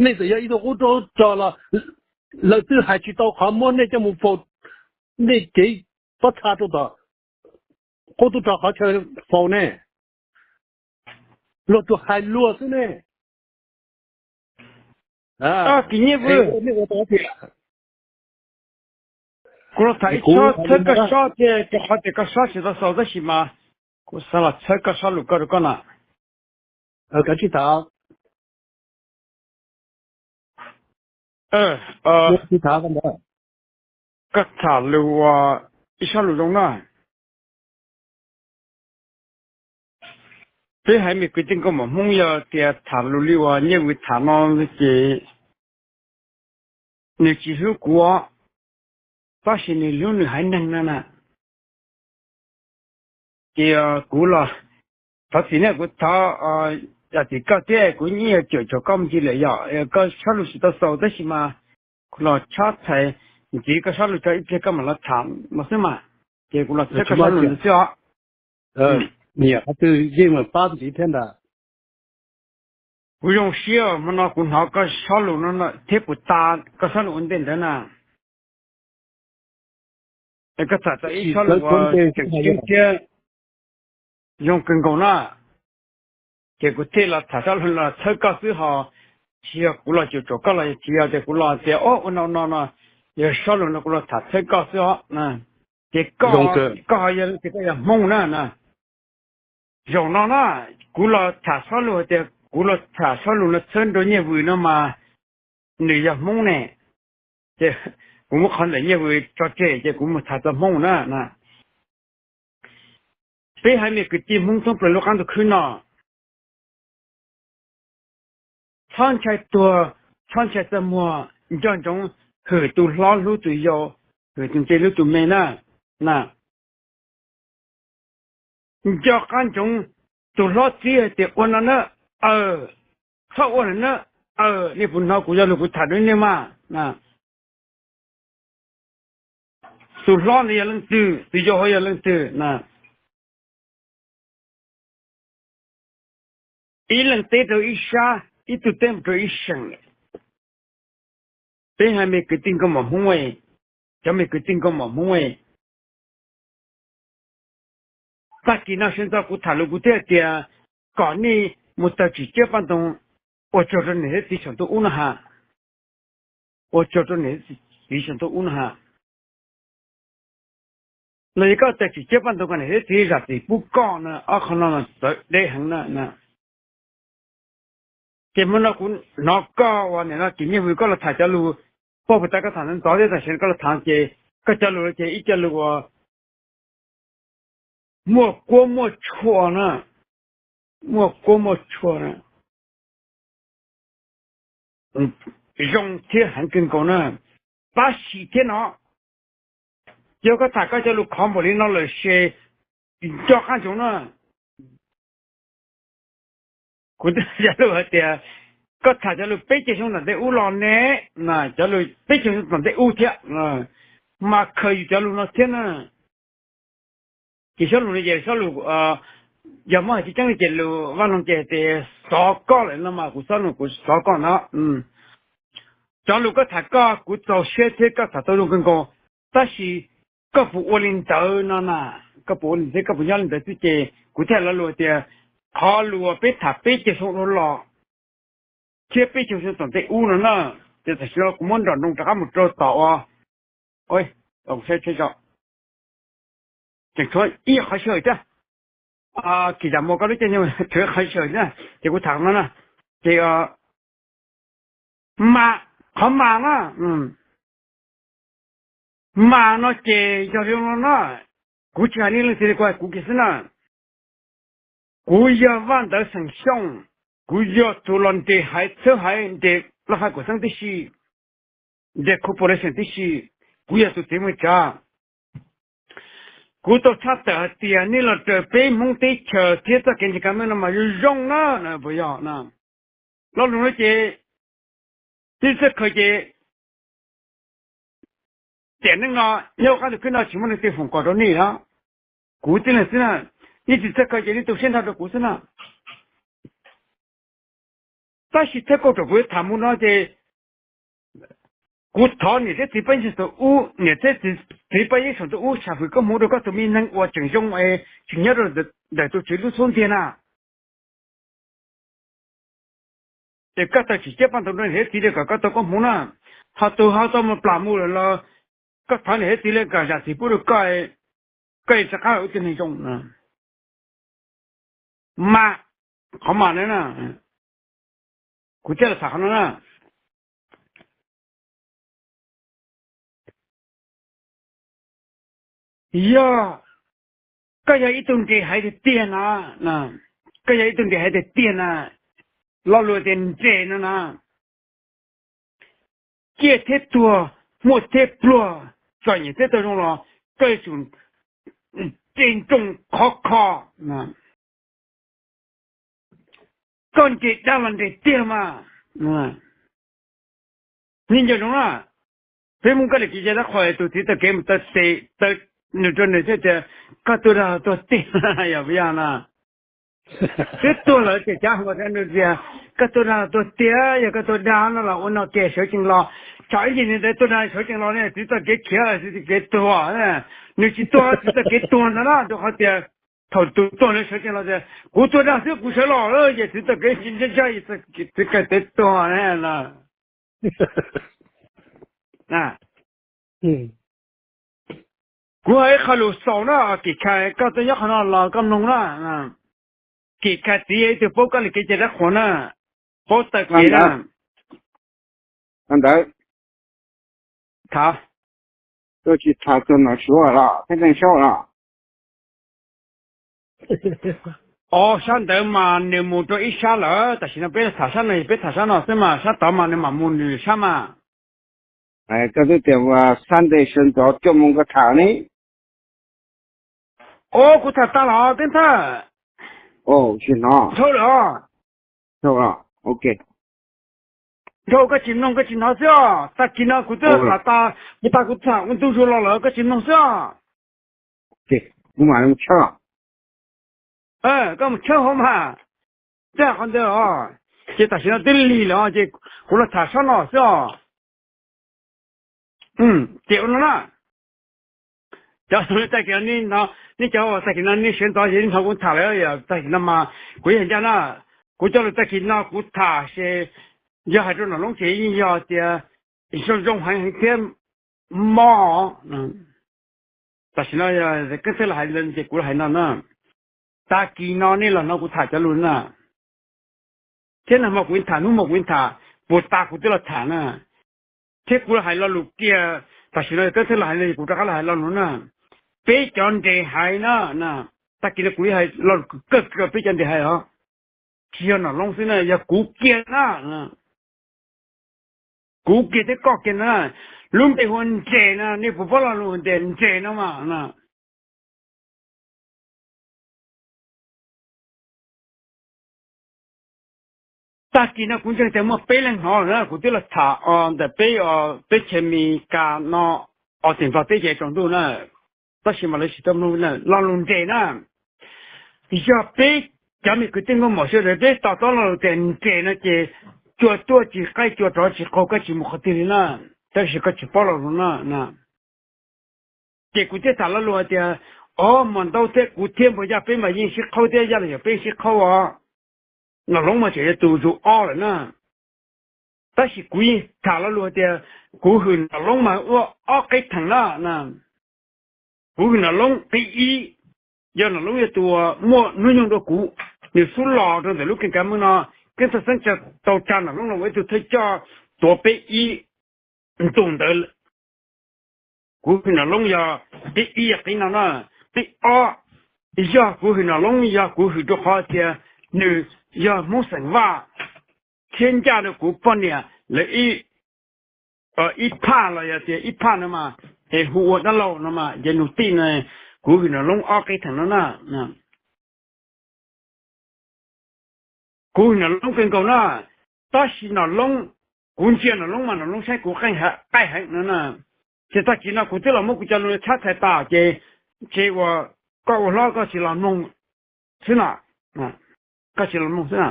Nej txawm yog ib tug qub tub rog los lawv twb hais tsis tau qhov muab nej coj mus faus, nej cev pob txha rau tom qub tub rog qhov chaw faus ne. Luag tsuas hais luag xwb ne. Kis Nyiaj Vwm, kuv los tham ib tshob txhawb koj sob tiag, rau qhov tias koj sob tsis tau xaus tab sis mas kuv xav los txhawb koj sob lus koj rau koj na. Kav tsij tham. Koj tham lus ua ib sob lus zoo na. Peb haiv me kwv tij nkauj muam Hmoob yog tias tham lus li uas Nyiaj Vwm tham no ces nws tsis hlub kuv, tab sis nws hlub nws haiv neeg no na. Ces kuv los thov txim ne, kuv thov yam tim koj thiab, kuv yeej yuav cuam tshuam koj me ntsis lawm, yog koj sob lus tsis tau xaus tab sis mas kuv los tshab txhais ntxiv koj sob lus tso ib pliag koj mam los tham no xwb mas. Ces kuv los txhawb koj sob lus ntawd xwb os. Nyiam qhov twg yeej mas pab ntxiv thiab ntag. Kuv zoo siab hmo no kuv hnov koj sob lus no thiab puas tas koj sob lus ua ntej ntawd na. Es koj tham tau ib sob lus uas tseem ceeb thiab zoo kawg nkaus na. Ces kuv thiaj los tham sob lus los txhawb koj xwb ho, tsis yog kuv los cuam tshuam koj los tsis yog tias kuv los tias ua no no no, yog sob lus no kuv los tham txhawb koj xwb os. Ces koj, koj ho yog leej twg, koj yog Hmoob na. Zaum no na, kuv los tham sob lus hais tias kuv los tham sob lus no txhawb nrau Nyiaj Vwm no mas nws yog Hmoob ne. Ces kuv muab qhov ntawm Nyiaj Vwm tso tseg ces kuv mus tham txog Hmoob na. Peb haiv me kwv tij Hmoob thoob plaws lub qab ntuj khwb no, txhob ntshai tuag, txhob ntshai txaj muag, nco ntsoov hwm tus hlob hlub tus yau, hwm tus ntse hlub tus me na. Nco qab ntsoov tus hlob txib hais tias ua no na, aw, txhob ua na, aw, nej puas hnov kuv cov lus kuv tham rau nej mas. Tus hlob ntawd yog leej twg, tus yau hauv yog leej twg na? Ib leeg teb rau ib sab, ib tug teb mus rau ib seem. Peb haiv me kwv tij nkauj muam Hmoob, cov me kwv tij nkauj muam Hmoob, tag kis no sawv ntxov kuv tham lus kuv thiaj tias kom nej mus tawg tsim ciab paj ntoo ua tsaug rau niam thiab txiv saum ntuj ub no ha. Ua tsaug rau niam thiab txiv saum ntuj ub no ha. Los yog koj tawg tsim ciab paj ntoo kom niam thiab txiv zam txim pub koj na, ob qho no txawv deb heev na. Ces hmo no kuv hnov koj uas nim no Kis Nyiaj Vwm koj los tham cov lus, poj puas tas koj tham ntxov thiab tam sim no koj los tham ces koj cov lus ces ib co lus uas muaj kuab muaj tshua na, muaj kuab muaj tshua na, zoo thiab heev kawg nkaus na. Tab sis thiab no, yog koj tham koj cov lus khov npaum li no lawm ces nco qab ntsoov na. Kuv twb cov lus hais tias koj tham cov lus peb caug xyoo tom ntej ub los ne, cov lus peb caug xyoo tom ntej ub thiab, mas khaws yus cov lus no thiab na. Ces sob lus no ces sob lus, yog muab hais tseeb tseeb li ces lus Vaj Loog ces tias xov koj lawm no mas kuv xov no kuv xov koj no. Cov lus koj tham koj kuv txaus siab thiab koj tham tau zoo kawg nkaus, tab sis koj puas ua li ntawd no na? Koj puas ua li ntawd, koj puas nyob li ntawd xwb ces kuv thiaj lo lus tias qhov lus uas peb tham peb caug xyoo dhau los thiab peb caug xyoo tom ntej ub no na, ces tam sim no kuv muab nrom nroo rov qab mus rau tom uas, tseem tshuav ib qhov sij hawm thiab, Kis Yam Muas koj lub caij nyoog tshuav ib qhov sij hawm thiab ces kuv tham no na, ces mas, qhov mas na, mas no ces yog li no na, kuv tsis hais nej leej twg li, kuv hais kuv kiag xwb na. Kuv yog Vaj Ntawv xeem Xyooj, kuv yog tus los nres haiv txhawb haiv, nres laj faj kuam xeeb tib si, nres khu pos lawv xeem tib si, kuv yog tus txiv Vaj Tsav. Kuv tau tshaj tawm hais tias nej los raws peb Hmoob teb chaws thiab txoj kev ntseeg kab meb no mas zoo zoo na, puas yog? Lo lus no ces nej txawj khaws ces tiam neej no nyob qab ntuj khwb no tsis muaj leej twg foom kom rau nej na, kuv tib leeg xwb na. Nej tsis txawj khaws ces nej tu siab nrho rau kuv xwb na. Tab sis thawj kauj ruam kuv yuav tham mus no ces kuv thov niam thiab txiv pab yeej saum ntuj ub, niam thiab txiv pab yeej saum ntuj ub tsham fwm koj hmoov rau koj tus me neeg uas tseem zoo es tseem nyob rau ntawm tus Tswv lub txhua ntiag na. Es koj tau tsim ciab paj ntaub rau niam thiab txiv li kom koj tau koj hmoov na. Ho tus ho tau mus plam mus lawm los koj thov niam thiab txiv li kom zam txim pub rau koj, koj rov qab ua ib tug neeg zoo. Mas qhov mas na, kuv thiaj li tham qhov no na. Yog koj yog ib tug nres haiv tiag tiag na, koj yog ib tug nres haiv tiag tiag na, lo lus tias nres no na, ciaj thiab tuag, muaj thiab pluag, txom nyem thiab tau zoo los koj yuav tsum nres nroos khov kho. Koj nres dag los nres tiag mas. Nej nco ntsoov na, peb Hmoob kab lis kev cai dab qhuas tus txiv taw kev mus taw tes taw nws rau nws thiaj tias koj tuaj dag tuag tiag yog puas yog na. Twb tuag lawm ces cav hais tias koj tuaj dag tuag tiag, yog koj tuaj dag no los ua no ces sawv tsees los. Tsam ib ntsis nws ntawd tuaj dag sawv tsees los ne, txiv taw kev khiav, txiv taw kev tuag. Nws tsis tuag, txiv taw kev tuag ntag na, rau qhov tias thaum tus tuag ntawd sawv tsees los tias kuv tuaj dag xwb kuv sawv los lawm ces txiv taw kev ntshai ntshai, txiv taw kev tuag na. Kuv hais ib qho lus xaus na, Kim Khais, koj twb nyob qhov no los koj mloog na. Kim Khais txiv yog ib tug paub kab lis kev cai dab qhuas na, paub taw kev na. Ntawd, tham, koj tsis tham txog Nom Suav los Thaj Neej Saub los? Os, sab ntawd mas nws mus rau ib sab lawm, tam sim no peb tham sab no, peb tham sab no xwb mas sab tod mas nws mam mus nws sab mas. Koj twb tias Sunday sawv ntxov cuaj moos koj tham ne. Os, kuv tham tas los Keeb Thawj. Tsis hnov. Dhau lawm os. Dhau, koj tsis mloog koj tsis hnov xwb os. Tag kis no kuv twb tham tas, kuv tas kuv tham ua ntu zus los lawm koj tsis mloog xwb os. Kuv mam li mus tshawb. Koj mus tshawb hauv mas. Txij qhov ntawd os, ces tam sim no twb lig lawm os, ces kuv los tham sab no xwb os. Ces ua no na, cov tag kis no, nej cov uas tag kis no nej sawv ntxov ces nej hnov kuv tham lawm, tag kis no mas kuv yog ncaj na, kuv cov lus tag kis no kuv tham ces yog hais rau Nom Loob ces yeej yog tias zoo zoo heev heev thiab mob. Tam sim no Keeb Thawj los hais ces kuv los hais no na, tag kis no nej los hnov kuv tham cov lus na, thiab nag hmo kuv yeej tham, hnub hmo kuv yeej tham, puas tas kuv twb los tham na, thiab kuv los hais lo lus kiag, tam sim no Keeb Thawj los hais no kuv rov qab los hais lo lus na. Peb cov nres haiv na, tag kis no kuv hais lo lus kawg kiag peb cov nres haiv os, tsis yog Nom Loob xwb na, yog kuv kiag na, kuv kiag thiab koj kiag na, lub npe hu ua nres na, nej puas paub lo lus tias nres no mas na? Tag kis no kuv ntseeg tias muaj peb leeg hnov na, kuv twb los tham os ntawm peb, peb chaw Mes Kas no, os tseem nplog teb ces tsaus ntuj na, tab sis mas lawv tsis tau mloog na. Lo lus nres na, yog peb cov me kwv tij nkauj muam sawv daws peb to taub lo lus tias nres no ces cua tuaj tsis qaij cua rov tsis qaug, koj tsis mus qhov twg li na, tab sis koj tsis paub lo lus na. Ces kuv thiaj tham lo lus hais tias, o, Muas Ntau thiab kuv thiab Npuag Yaj peb mas yeej sib qhaub thiab, Yaj Los Yog peb sib qhaub os. Nom Loob mas tseem yog tus zus ob lawm na. Tab sis kuv yeej tham lo lus hais tias kuv hwm Nom Loob mas ua ob qeb theem na. Kuv hwm Nom Loob qeb ib, yog Nom Loob yog tus uas muaj hnub nyoog dua kuv, nws xub los rau ntawm lub keeb kav meej no, Keeb Thawj Xeeb tau tsa Nom Loob los ua ib tug thawj coj tuav peb ib ntu ntawd. Kuv hwm Nom Loob yog qeb ib yog qeb no na. Qeb ob, yog kuv hwm Nom Loob yog kuv hwm rau qhov tias nws yog Hmoob xeem Vaj thiab ncaj rau kuv poj niam lawv ib phaj los yog tias ib phaj no mas, es hu ua dab laug no mas, yog nus tij no, kuv hwm Nom Loob ob qeb theem no na. Kuv hwm Nom Loob kawg nkaus na, tab sis Nom Loob, kuv ntsia Nom Loob mas Nom Loob saib kuv qaij heev no na. Ces tag kis no kuv twb los muab kuv cov lus tshab txhais tas ces, ces uas koj ua hlob koj tsis los mloog xwb na, koj tsis los mloog xwb na,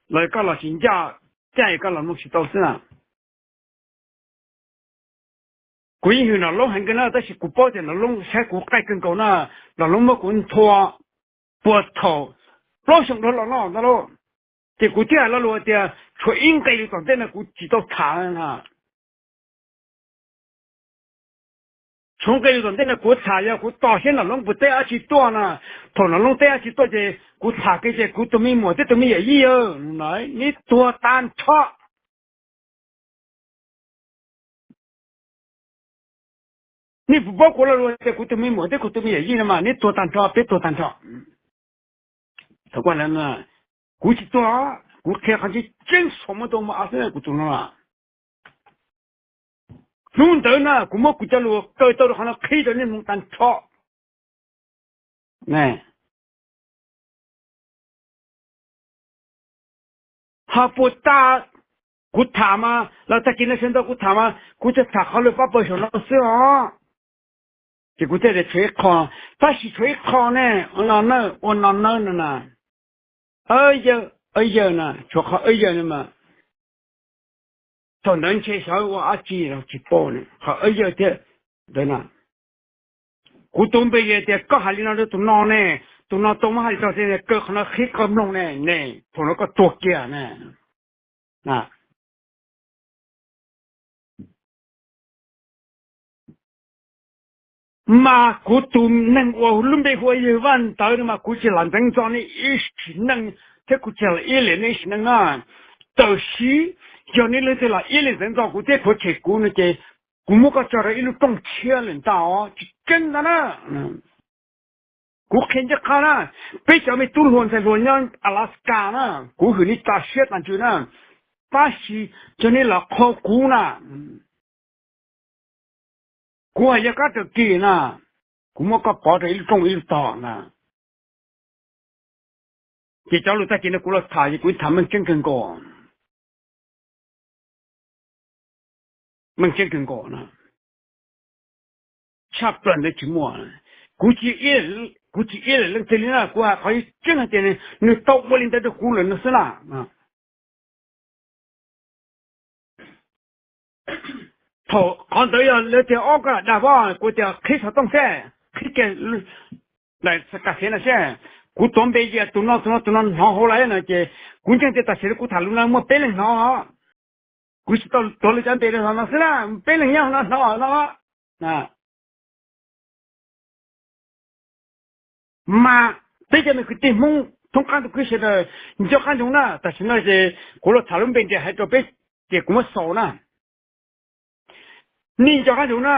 los koj los tsis ncaj caij koj los mloog tsis tau xwb na. Kuv yeej hwm Nom Loob heev kawg na, tab sis kuv paub tias Nom Loob saib kuv qaij kawg nkaus na, Nom Loob muab kuv nthua puag thaum plaub xyoo dhau los no ntag lauj. Ces kuv thiaj hais lo lus tias tshuav ib nqe lus tom ntej no kuv tsis tau tham na. Tshuav nqe lus tom ntej no kuv tham yog kuv tos saib Nom Loob puas teb dab tsi tuaj na. Thaum Nom Loob teb dab tsi tuaj ces kuv tham kiag ces kuv tus me muam thiab tus me yawm yij, neb tuag tag nrho. Nej puas paub kuv lo lus tias kuv tus me muam thiab kuv tus me yawm yij no mas neb tuag tag nrho, peb tuag tag nrho. Thaum kuv tsis tuag, kuv qhia qhov tseeb tseeb saum muaj tau muaj av xwb kuv tus no. Hnub ntawd na kuv muab kuv cov lus kaw tau rau qhov no qhib rau nej mloog tag nrho. Ho puas tas kuv tham mas los tag kis no sawv ntxov kuv tham mas kuv tsuas tham qhov lus pab pawg saum no xwb os. Ces kuv thiaj tias tshuav ib qho, tab sis tshuav ib qho ne, ua no nawb, ua no nawb no na. Yawg, yawg na, tshuav qhov yawg no mas thaum ntawd ntshe xyov ua dab tsi los tsis paub, qhov yawg thiab ntawd na. Kuv tus npe tias koj hais li no rau tus no ne, tus no tau muab hais li no tias kaw qhov no qhib koj mloog ne, ne thaum no koj tuag kiag na. Mas kuv tus neeg uas lub npe hu ua yawg Vaj Ntawd no mas kuv tsis lam ntxeev ntxo nej ib sim neej thiab kuv tsis lam iab liam nej ib sim neej na. Tab sis yog nej leej twg lam iab liam ntxeev ntxo kuv thiab khuav tshem kuv no ces kuv muab koj tso rau ib lub rooj tshiab lawm ntag, tsis tseeb ntag na. Kuv qhia ncaj qha na, peb cov me tub hluas ntxhais hluas nyob Alaska na, kuv hwm nej txaus siab tas ntsws na, tab sis yog nej lam qhuas kuv na, kuv hais yog kab raws kis na, kuv muab koj pov rau ib lub rooj ib lub tog na. Ces cov lus tag kis no kuv los tham ces kuv tham meej tseeb kawg nkaus, meej tseeb kawg nkaus na, tshaj plaws ntawd tsis muaj. Kuv tsis, kuv tsis iab liam leej twg li na, kuv hais qhov tseeb hais tias nws tau ua li ntawd rau kuv lawm no xwb na. Thaum qhov ntawd yog lawv tias ob koj lam dag pob, kuv tias qhib xov tooj seb, qhib kiag daim kas khev no seb, kuv tuav npe cia tus no tus no tus no hnov hauv lawm no ces kuv ntseeg tias tam sim no kuv tham lus no muaj peb leeg hnov. Kuv tsis tau tuav lawv cov npe rau no xwb na, peb leeg nyob no hnov no. Mas peb cov me kwv tij Hmoob thoob qab ntuj khwb sawv daws nco qab ntsoov na, tam sim no ces kuv los tham lub npe Nres hais rau peb ces kuv muab xaus na. Nej nco qab ntsoov na,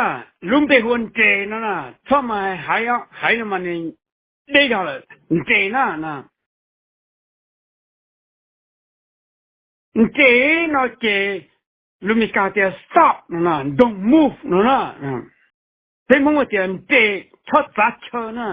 lub npe hu ua Nres no na, txhob mas hais, hais no mas nws deb zog lawm, Nres na. Nres no ces lus Meskas tias stop no, don't move no na. Peb Hmoob tias Nres txhob txav chaw na.